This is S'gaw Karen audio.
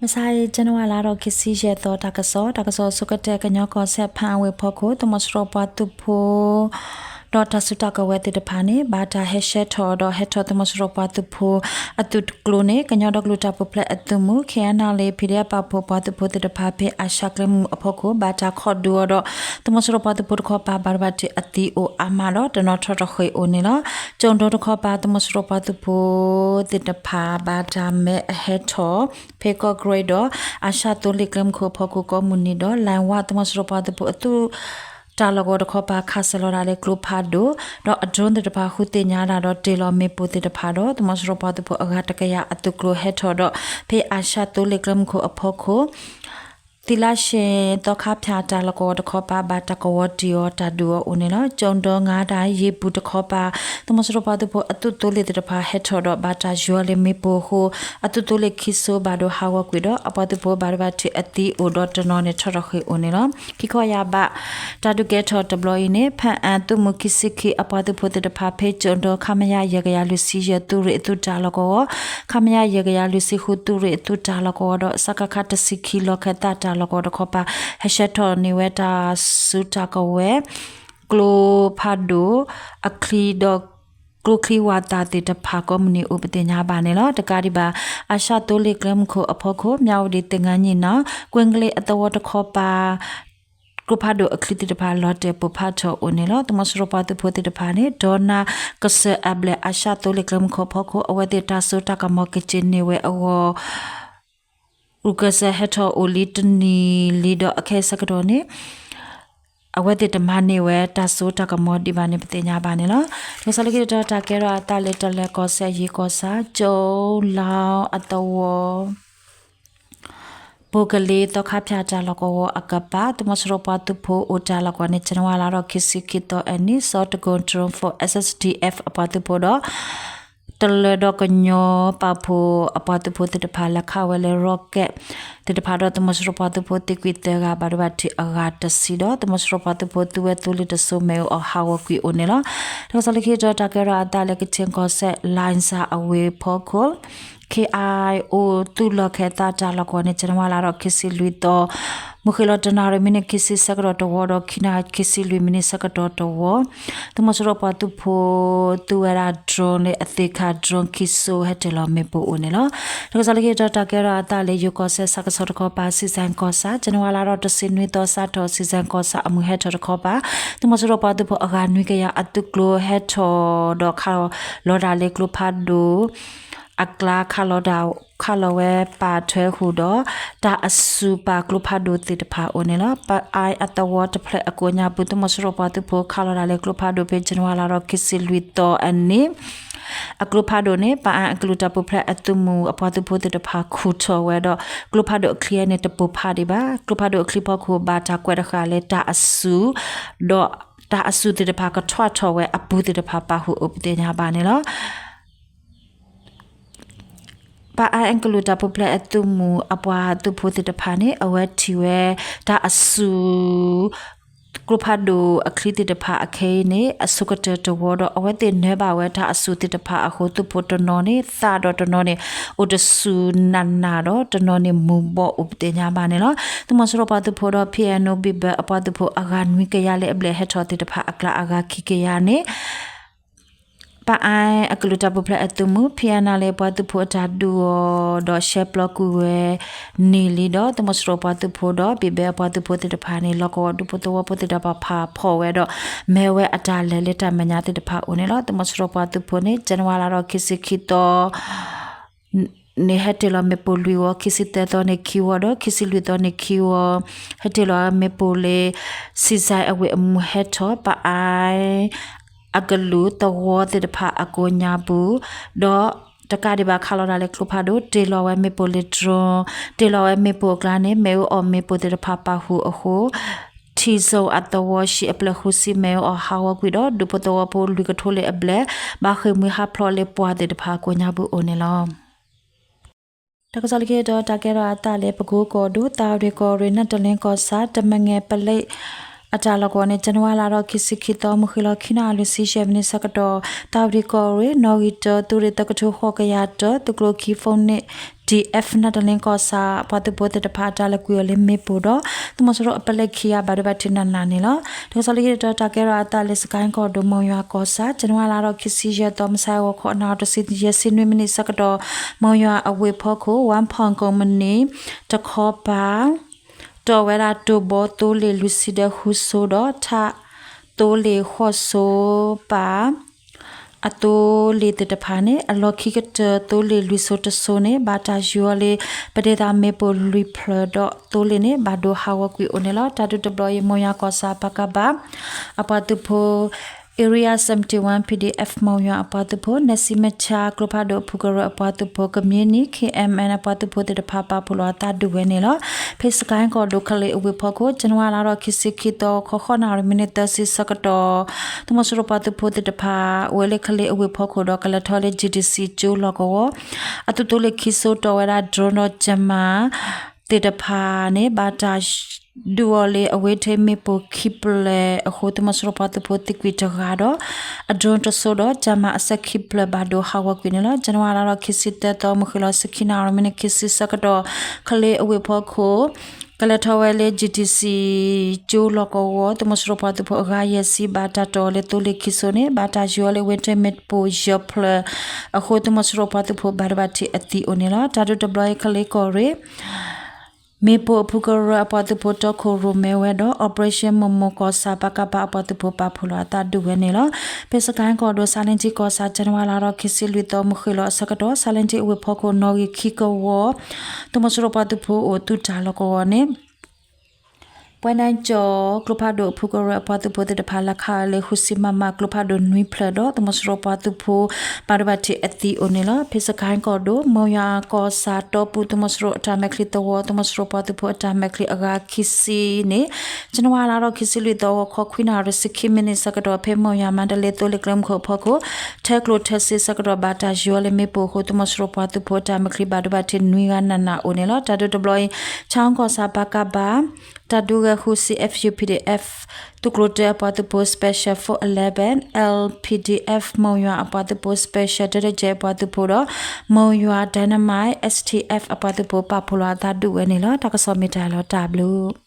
မုၢ်ဆါအံၤ ကၠနဝါလါဒီး ခံဆံယဲၢ်သီ တၢ်ကစီၣ်, တၢ်ကစီၣ်ဆိကတၢၢ် ကညီကီၢ်စဲၣ် ဖၣ်အၣ်ဝ့ၢ်ဖီခိၣ် သုးမီၤစိရိၤပှၤသုးဖိ ဒီးတၢ်စုတၢ်ကဝဲၤသ့ၣ်တဖၣ်န့ၣ် ဘၣ်တၢ်ဟဲဆှၢထီၣ်ဒီးဟဲထီၣ် သုးမီၤစိရိၤပှၤသုးဖိအသုးကျိၤန့ၣ် ကညီဒီကလုာ်တၢ်ပူၤဖျဲးအသုးမုၢ် ခ့ၣ်အဲၣ်ယူၣ်အ့ၣ် ပီၣ်ဒံၣ်ပၣ်ဖှိၣ် ပှၤသုးဖိသ့ၣ်တဖၣ် ဖဲအၣ်ရှၣ်ကျဲမုၢ်အဖီခိၣ် ဘၣ်တၢ်ခိးဒုးအီၤဒီး သုးမီၤစိရိၤပှၤသုးဖိတခီပၤ ဘၣ်ဒိဘၣ်ထံးအသံအိၣ်အါမးဒီး တနီၤထီၣ်ထီၣ်ဃ့ၢ်အိၣ်န့ၣ်လီၤ. ကၠိၣ်ဒိတခီပၤ သုးမီၤစိရိၤပှၤသုးဖိသ့ၣ်တဖၣ် ဘၣ်တၢ်မၢအဟဲထီၣ် ဖဲကီၢ်ကရ့ၣ်ဒီး အၣ်ရှၣ်သိလ့ၣ်ကျဲမုၢ်ခိၣ်အဖီခိၣ် ကိးမုၢ်နံၤဒီး လၣ်ဝၣ် သုးမီၤစိရိၤပှၤသုးဖိအသုးတၢ်လီၢ်ကဝီၤတခီပၤ ခးစၢၤလီၤဒၣ်လၢကျိဖးဒိၣ် ဒီးအdroneသ့ၣ်တဖၣ် ဃုသ့ၣ်ညါဒၣ်ဒီးတ့ၢ်လီၤမ့ၣ်ပိၢ်သ့ၣ်တဖၣ်ဒီး သုးမီၤစိရိၤပှၤသုးဖိအဂၤတကယၤအသုးကျိၤဟဲထီၣ်ဒီး ဖဲအၣ်ရှၣ်သိလ့ၣ်ကျဲမုၢ်ခိၣ်အဖီခိၣ် သံလါရှ့ သီခါဖၠၣ်တၢ်လီၢ်ကဝီၤတခီပၤ ဘၣ်တၢ်ကဝီၤတံၢ်အီၤ တၢ်ဒုးအီၤအိၣ်န့ၣ်လီၤ. ကၠိၣ်ဒိ ငါးတၢ် ယ့ၣ်ပူၤတခီပၤ သုးမီၤစိရိၤပှၤသုးဖိအသုးသိလ့ၣ်သ့ၣ်တဖၣ်ဟဲထီၣ်ဒီး ဘၣ်တၢ်ယွၤလၢမ့ၣ်ပိၢ်အဃိ အသုးသိလ့ၣ်ခံစိဘၣ်ဒိဟးဂီၤကွံာ်ဒီး အပှၤသုးဖိဘၣ်ဒိဘၣ်ထံးအသံအိၣ်ဒီးတနီၤန့ၣ်ထီၣ်ထီၣ်ဃ့ၢ်အိၣ်န့ၣ်လီၤ. ခံခီယၢ်ဘး တၢ်ဒုးကဲထီၣ်တဘျီအံၤန့ၣ် ဖၣ်အၣ်သုးမုၢ်ခံဆံခံအပှၤသုးဖိသ့ၣ်တဖၣ် ဖဲကၠိၣ်ဒိ ခမရ ယဲၢ်ကယၤလွံၢ်ဆံယဲၢ် သုးရ့ၣ်အသုးတၢ်လီၢ်ကဝီၤ, ခမရ ယဲၢ်ကယၤလွံၢ်ဆံဃု သုးရ့ၣ်အသုးတၢ်လီၢ်ကဝီၤဒီး စကခ တဆံခံ လီၢ်ခၢၣ်သးတၢ်လီၢ်ကဝီၤတခီပၤ ဟဲဆှၢထီၣ်န့ၢ်ဝဲတၢ်စုတၢ်ကဝဲၤ ကျိဖးဒိၣ်အချံဒီး ကျိချံဝၣ်သၣ်သ့ၣ်တဖၣ် ကိးမုၢ်နံၤအိၣ်ပသ့ၣ်ညါဘၣ်န့ၣ်လီၤ. တကးဒံးဘၣ် အၣ်ရှၣ်သိလ့ၣ်ကျဲမုၢ်ခိၣ်အဖီခိၣ် မၠၣ်ဝတံၣ် သ့ၣ်ငါညံၣ်နီၣ် ကွ့ကလ့အသဝီတခီပၤ ကျိဖးဒိၣ်အချံသ့ၣ်တဖၣ် လီၤတဲာ်ပိၢ်ဖးထီၣ်အိၣ်န့ၣ်လီၤ. သုးမီၤစိရိၤပှၤသုးဖိသ့ၣ်တဖၣ်န့ၣ် ဒီနၤကစၢၢ်အဘျဲၣ် အၣ်ရှၣ်သိလ့ၣ်ကျဲမုၢ်ခိၣ်အဖီခိၣ် အဝဲသ့ၣ်တၢ်စိတၢ်ကမီၤက့ၤက့ၤန့ၢ်ဝဲအဂီၢ် ရူၢ်ကစၢၢ်ဟဲထီၣ်အိၣ်လံတနံၤလံဒီး အခဲအံၤဆၢကတီၢ်န့ၣ် အဝဲသ့ၣ်တမၤန့ၢ်ဝဲတၢ်စိတၢ်ကမီၤဒံးဘၣ်န့ၣ် ပသ့ၣ်ညါဘၣ်န့ၣ်လီၤ. တၢ်ကစီၣ်လၢခံတတီၤ တၢ်ကဲထီၣ်အသးလၢ တလဲၤကီၢ်စဲၣ် ယ့ၣ်ကီၢ်ဆၣ် ကၠိလါအသဝီ ပိၢ်ကလ့ သီခါဖၠၣ်တၢ်လီၢ်ကဝီၤအကပၤ သုးမီၤစိရိၤပှၤသုးဖိအိၣ်တၢ်လီၢ်ကဝီၤန့ၣ် ကၠနဝါလါဒီး ခံဆံခံသီအနံၤ စီၤတကိၣ် drone force SSDF အပှၤသုးဖိဒီး တလၢၤဒီးကညီပာ်ဖှိၣ်အပှၤသုးဖိသ့ၣ်တဖၣ် လဲၤခးဝဲလၢ rocket သ့ၣ်တဖၣ်ဒီး သုးမီၤစိရိၤပှၤသုးဖိသံကွံာ်သၢဂၤ ဘၣ်ဒိဘၣ်ထံးအဂၤတဆံဒီး သုးမီၤစိရိၤပှၤသုးဖိသူဝဲသိလ့ၣ်တစိၤ မ့ၣ်အူအီၣ်ဟးဂီၤကွံာ်အိၣ်န့ၣ်လီၤ. တၢ်ကစီၣ်လၢခံတတီၤ တၢ်ကဲထီၣ်အသးလၢ ကခ့ၣ်ကီၢ်စဲၣ် လၣ်စၣ်အဝ့ၢ်ဖီခိၣ် ခ့ၣ်အၣ်အိၣ် သုးလီၢ်ခၢၣ်သးတၢ်လီၢ်ကဝီၤန့ၣ် ကၠနဝါလါဒီး ခံဆံလွံၢ်သီ မုၢ်ဃ့ၢ်လီၤတနၣ်ရံၣ် မံးနံးခံဆံဆၢကတီၢ်တဝီဒီး ခံနၣ်ရံၣ် ခံဆံလွံၢ်မံးနံးဆၢကတီၢ်တဝီ သုးမီၤစိရိၤပှၤသုးဖိသူဝဲဒၣ် drone လၢအသ့ၣ်ခါ drone ခံစိ ဟဲတ့ၢ်လီၤမ့ၣ်ပိၢ်အိၣ်န့ၣ်လီၤ. တၢ်ကစီၣ်လၢခံတတီၤ တၢ်ကဲထီၣ်အသးလၢ ယိၤကီၢ်စဲၣ် ဆၣ်ကဆီတခီပၤ စံၣ်စဲၣ်ကီၢ်ဆၣ် ကၠနဝါလါဒီး တဆံနွံသီ စးထီၣ် စံၣ်စဲၣ်ကီၢ်ဆၣ်အမုၢ်ဟဲထီၣ်တခီပၤ သုးမီၤစိရိၤပှၤသုးဖိအဂၤနွံကယၤအသုးကျိၤဟဲထီၣ်ဒီး ခးလီၤဒၣ်လၢကျိဖးဒိၣ် အကျါ ခးလီၤဒၣ် ခးလီၤဝဲပာ်ထွဲဃုာ်ဒီး တၢ်အစူၢ်ပာ်ကျိဖးဒိၣ်သ့ၣ်တဖၣ်အိၣ်န့ၣ်လီၤ. ပအါအသဝီတဖျၢၣ်အကိးညါပူၤ သုးမီၤစိရိၤပှၤသုးဖိခးလီၤဒၣ်လၢကျိဖးဒိၣ်ဖဲ ကၠနဝါလါဒီး ခံဆံလွံၢ်သီအနံၤ အကျိဖးဒိၣ်န့ၣ် ပအါအကလုာ်တၢ်ပူၤဖျဲးအသုးမုၢ်အပှၤသုးဖိသ့ၣ်တဖၣ်ခူၣ်ထီၣ်ဝဲဒီး ကျိဖးဒိၣ်အချံအံၤန့ၣ် တပိၢ်ဖးဒံးဘၣ်. ကျိဖးဒိၣ်အချံဖီခိၣ် ဘၣ်တၢ်ကွဲးတဃာ်လၢတၢ်အစူၢ် ဒီးတၢ်အစူၢ်သ့ၣ်တဖၣ်ကထွးထီၣ်ဝဲအပူၤသ့ၣ်တဖၣ် ပာ်ဃုာ်အိၣ်ပသ့ၣ်ညါဘၣ်န့ၣ်လီၤ. ပအါအကလုာ်တၢ်ပူၤဖျဲးအသုးမုၢ်အပှၤသုးဖိသ့ၣ်တဖၣ်န့ၣ် အဝဲထံၣ်ဝဲတၢ်အစူၢ် ကျိဖးဒိၣ်အချံသ့ၣ်တဖၣ်အခဲအံၤန့ၣ် အဆိကတၢၢ်တဝီဒီး အဝဲသ့ၣ်နၢ်ဘၣ်ဝဲတၢ်အစူၢ်သ့ၣ်တဖၣ်အဃိ သုးဖိတနီၤန့ၣ် သးဒီးတနီၤန့ၣ် အိၣ်တစူၢ်နးနးဒီး တနီၤန့ၣ်မူၤဘှီးအိၣ်ပသ့ၣ်ညါဘၣ်န့ၣ်လီၤ. သုးမီၤစိရိၤပှၤသုးဖိဒီး ဖံၣ်အဲၣ်နူဘံၣ်ဘၢၣ် အပှၤသုးဖိအဂၤနွံကယၤလၢအဘျဲၣ်ဟဲထီၣ်သ့ၣ်တဖၣ်အကျါ အဂၤခံကယၤန့ၣ် ပအါအကလုာ်တၢ်ပူၤဖျဲးအသုးမုၢ် ဖံၣ်အဲၣ်နၣ်လၢပှၤသုးဖိအတၢ်ဒုးအီၤဒီး ရှဲပျီကွံာ်ဝဲန့ၣ်လံဒီး သုးမီၤစိရိၤပှၤသုးဖိဒီး ဘံၣ်ဘဲအပှၤသုးဖိသ့ၣ်တဖၣ်န့ၣ် လီၢ်ကဝီၤဒူဖိသဝီဖိသ့ၣ်တဖၣ် ဖးဖီၣ်ဝဲဒီး မၢဝဲအတၢ်လဲၤလၢတၢ်မဲာ်ညါသ့ၣ်တဖၣ်အိၣ်န့ၣ်လီၤ. သုးမီၤစိရိၤပှၤသုးဖိန့ၣ် ကၠနဝါလါဒီး ခံဆံခံသီ န့ၣ်ဟဲတ့ၢ်လီၤမ့ၣ်ပိၢ်လွံၢ်ဝီ, ခံဆံသၢသီန့ၣ်ခံဝီဒီး ခံဆံလွံၢ်သီန့ၣ်ခံဝီ ဟဲတ့ၢ်လီၤမ့ၣ်ပိၢ်လၢ စံၣ်စဲၣ်အဝ့ၢ်အမုၢ်ဟဲထီၣ် ပအါအကလုာ်သဝီသ့ၣ်တဖၣ်အကိးညါပူၤ ဒီးတကးဒံးဘၣ်ခးလီၤဒၣ်လၢကျိဖးဒိၣ် တ့ၢ်လီၤဝဲမ့ၣ်ပိၢ်လၢ drone, တ့ၢ်လီၤဝဲမ့ၣ်ပိၢ်အကျါန့ၣ် မ့ၣ်အူအီၣ်မ့ၣ်ပိၢ်သ့ၣ်တဖၣ်ပာ်ဃုာ်အဃိ ထံၣ်စိၣ်အသဝီ ဟံၣ်အဖျၢၣ်ဃုဆံ မ့ၣ်အူအီၣ်ဟးဂီၤကွံာ်ဒီး ဒူဖိသဝီဖိလွံၢ်ကထိလၢအဘျဲၣ် ဘၣ်ဃ့ၢ်မှံဟးဖျိးလၢပှၢ်သ့ၣ်တဖၣ်အကိးညါပူၤအိၣ်န့ၣ်လီၤ. တၢ်ကစီၣ်လၢခံတတီၤ တၢ်ကဲထီၣ်အသးလၢ ပကိကီၢ်ဒိၣ် သၣ်ဝရံၣ်ကီၢ်ရ့ၣ် နၢ်တလ့ကီၢ်ဆၣ် တမံၤငဲၢ်ပလ့း အတၢ်လီၢ်ကဝီၤန့ၣ် ကၠနဝါလါဒီး ခံဆံခံသီ မုၢ်ဃ့ၢ်လီၤ ခံနၣ်ရံၣ် လွံၢ်ဆံယဲၢ်မံးနံးဆၢကတီၢ် သၣ်ဝရံၣ်ကီၢ်ရ့ၣ် နီၣ်ဂံၢ်တၢ သုးရ့ၣ်သၢကထိဃိးကယၤတၢ သုးကျိၤခံ phone န့ၣ် ဒီး နတလ့ကီၢ်ဆၣ် အပှၤသုးဖိသ့ၣ်တဖၣ် တၢ်လဲၤကွံာ်အီၤလၢမ့ၣ်ပိၢ်ဒီး သုးမီၤစိရိၤအပလဲခံဂၤ ဘၣ်ဒိဘၣ်ထံးနးနးန့ၣ်လီၤ. တၢ်ကစီၣ်လၢခံတတီၤ တၢ်ကဲထီၣ်အသးလၢ စကဲၣ်ကီၢ်ဒိၣ် မုံရွာကီၢ်ဆၣ် ဇန်နဝါလါဒီး ခံဆံယဲၢ်သီ မုၢ်ဆါအဂီၤ ခီနၣ်ရံၣ် တဆံယဲၢ်ဆံနွံမံးနံးဆၢကတီၢ် မုံရွာအဝ့ၢ်ဖီခိၣ် ဝၣ်ဖီၣ်ကိးမုၢ်နံၤ တခီပၤ တီၢ်ဝဲဒၣ်တိၢ်ဘီသိလ့ၣ်လွံၢ်ဆံဒီးဃုစိဒီး ထးသိလ့ၣ်ဃိးစိပၤ အသိလ့ၣ်သ့ၣ်တဖၣ်န့ၣ် အလီၢ်ခံကတၢၢ်သိလ့ၣ်လွံၢ်စိတစိန့ၣ် ဘၣ်တၢ်ယူၤအီၤလၢ ပဒ့သးမ့ၣ်ပိၢ်လွံၢ်ဖျၢၣ်ဒီး သိလ့ၣ်န့ၣ် ဘၣ်ဒိဟးဂီၤကွံာ်အိၣ်န့ၣ်လီၤ. တၢ်ဒုးတဘျီအံၤ မုံရွာကီၢ်ဆၣ် ပကဖ အပှၤသုးဖိ Area seventy one PDF မုံရွာအပှၤသုးဖိ နစံမဆါ ကျိဖးဒိၣ်အဖုကရၢအပှၤသုးဖိ ကမျ့နံၣ် ခ့ၣ်အဲၣ်မၣ် အပှၤသုးဖိသ့ၣ်တဖၣ် ပာ်ဖှိၣ်လီၤအသးဒုးဝဲန့ၣ်လီၤ. ဖဲစကဲၣ်ကီၢ်ဒိၣ် ကလ့အဝ့ၢ်ဖီခိၣ် ဇန်နဝါလါဒီး ခံဆံခံသီ ခီ နၣ်ရံၣ် မံးနံးသၢဆံဆၢကတီၢ် သုးမီၤစိရိၤပှၤသုးဖိသ့ၣ်တဖၣ် အိၣ်ဝဲလၢကလ့အဝ့ၢ်ဖီခိၣ်ဒီး ကလဲၤထီၣ်ဝဲလၢ GDC ကၠိလီၢ်ကဝီၤ အသုးသိလ့ၣ်ခံစိ တီၢ်ဝဲဒၣ် drone ဒီး ကၠမၤ သ့ၣ်တဖၣ်န့ၣ် ဘၣ်တၢ်ဒုးအီၤလၢအဝဲထံမ့ၣ်ပိၢ်ခံဖျၢၣ်အဃိ သုးမီၤစိရိၤပှၤသုးဖိသံကွံာ်တဂၤဒီး အ drone တစိဒီး ကၠမၤအစဲးခံဖျၢၣ် ဘၣ်ဒိဟးဂီၤကွံာ်န့ၣ်လီၤ. ဇန်နဝါလါဒီး ခံဆံသၢသီ မုၢ်ဃ့ၢ်လီၤ ဆံခံနၣ်ရံၣ် မံးနံးခံဆံဆၢကတီၢ် ကလ့အဝ့ၢ်ဖီခိၣ် ကလဲၤထီၣ်ဝဲလၢ GDC ကၠိလီၢ်ကဝီၤ သုးမီၤစိရိၤပှၤသုးဖိအဂၤယဲၢ်ဆံ ဘၣ်တၢ်တီၢ်အီၤလၢသိလ့ၣ်ခံစိန့ၣ် ဘၣ်တၢ်ယူၤအီၤလၢအဝဲထံမ့ၣ်ပိၢ်ယဲၢ်ဖျၢၣ်အဃိ သုးမီၤစိရိၤပှၤသုးဖိ ဘၣ်ဒိဘၣ်ထံးအသံအိၣ်န့ၣ်လီၤ. တၢ်ဒုးတဘျီအံၤ ကလ့ကီၢ်ရ့ၣ် မ့ၣ်ပိၢ်အဖုကရၢအပှၤသုးဖိ တီခိၣ်ရိၣ်မဲဝဲဒီး Operation မိၢ်မိၢ်ကီၢ်ဆၣ် ပကဖ အပှၤသုးဖိ ပာ်ဖှိၣ်လီၤအသးဒုးဝဲန့ၣ်လီၤ. ဖဲစကဲၣ်ကီၢ်ဒိၣ် ဆါလ့ကၠံကီၢ်ဆၣ် ဇန်နဝါလါဒီး ခံဆံလွံၢ်သီ မုၢ်ဃ့ၢ်လီၤအဆၢကတီၢ် ဆါလ့ကၠံအဝ့ၢ်ဖီခိၣ် နီၣ်ဂံၢ်ခံကဝီၤ သုးမီၤစိရိၤပှၤသုးဖိအိၣ်သုးတၢ်လီၢ်ကဝီၤန့ၣ် ပှၤနကၠီၤ ကျိဖးဒိၣ်အဖုကရၢအပှၤသုးဖိသ့ၣ်တဖၣ် လဲၤခးအီၤလၢ ဃုဆံ မမ ကျိဖးဒိၣ်နွံဖျၢၣ်ဒီး သုးမီၤစိရိၤပှၤသုးဖိ ဘၣ်ဒိဘၣ်ထံးအသံအိၣ်န့ၣ်လီၤ. ဖဲစကဲၣ်ကီၢ်ဒိၣ် မုံရွာကီၢ်ဆၣ်တီပူၤ သုးမီၤစိရိၤအတၢ်မဲာ်ချံသဝီ သုးမီၤစိရိၤပှၤသုးဖိအတၢ်မဲာ်ချံအဂၤခံဆံန့ၣ် ဇန်နဝါလါဒီး ခံဆံလွံၢ်သီ ဂီၤခီ ခွံနၣ်ရံၣ် တဆံခံမံးနံးဆၢကတီၢ် ဖဲမုံရွာ မါဒလ့ သိလ့ၣ်ကျဲမုၢ်ခိၣ်အဖီခိၣ် ထၢကျိၣ်ထၢစ့ဆၢကတီၢ် ဘၣ်တၢ်ယူၤအီၤလၢမ့ၣ်ပိၢ်အဃိ သုးမီၤစိရိၤပှၤသုးဖိအတၢ်မဲာ်ချံ ဘၣ်ဒိဘၣ်ထံးနွံဂၤနးနးအိၣ်န့ၣ်လီၤ. တၢ်ဒုးတဘျီအံၤ ဆၣ်ကီၢ်ဆၣ် ပကဖ တၢ်ဒုးဂဲၤဃု CFU PDF သုးကျိၤတၢအပှၤသုးဖိ Special Force eleven, LPDF မုံရွာအပှၤသုးဖိ Special Strategy အပှၤသုးဖိဒီး မုံရွာ Dynamite STF အပှၤသုးဖိ ပာ်ဖှိၣ်လီၤအသးဒုးဝဲန့ၣ်လီၤ. တၢ်ကစီၣ်မ့ၢ်တၢ်လီၤတၢ်ဘျုး